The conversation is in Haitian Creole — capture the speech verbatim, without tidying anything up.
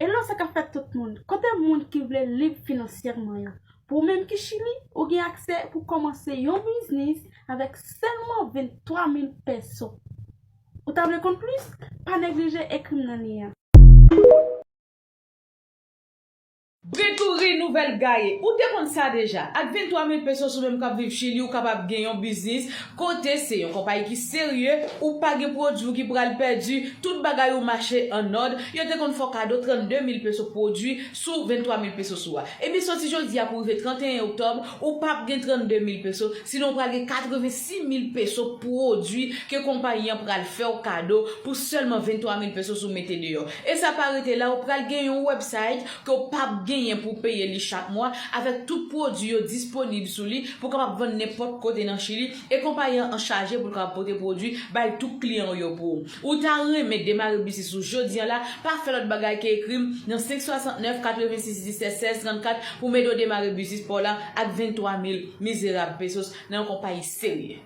Hello, sa k ap fèt tout moun? Kote moun ki vle lib finansyèman yo? Pou ou menm ki Chili, ou gen aksè pou kòmanse yon biznis avèk sèlman venntwa mil peso. Ou ta vle konn plis? Pa neglije ekri m nan lyen an. Dekouvri nouvèl gaye. Ou te konn sa deja? Ak venntwa mil pesos, ou menm k ap viv Chili, ou kapab gen yon biznis kote se yon konpayi ki serye, ou pa gen pwodui w ki pral pèdi, tout bagay ou mache an òd. Yo te konn fè w kado trannde mil peso pwodui sou venntwa mil pesos ou a. Ebyen, soti jodi a pou rive trannteyen oktòb, ou p ap gen trannde mil peso, sinon ou pral gen katrevensis mil peso pwodui ke konpayi an pral fè w kado pou sèlman venntwa mil pesos ou mete deyò. E sa pa rete la, ou pral gen yon website ke w p ap genyen pou w peye li chak mwa, avèk tout pwodui yo disponib sou li pou w kapab vann nenpòt kote nan Chili, e konpayi an an chaje pou l kapab pote pwodui bay tout kliyan w yo pou ou. Ou ta renmen demare biznis ou jodi an la? Pa fè lòt bagay ke ekri m nan senk swasantnèf, katrevensis, disèt, sèz, trannkat pou m ede w demare biznis pa w la ak venntwa mil mizerab pesos nan yon konpayi serye.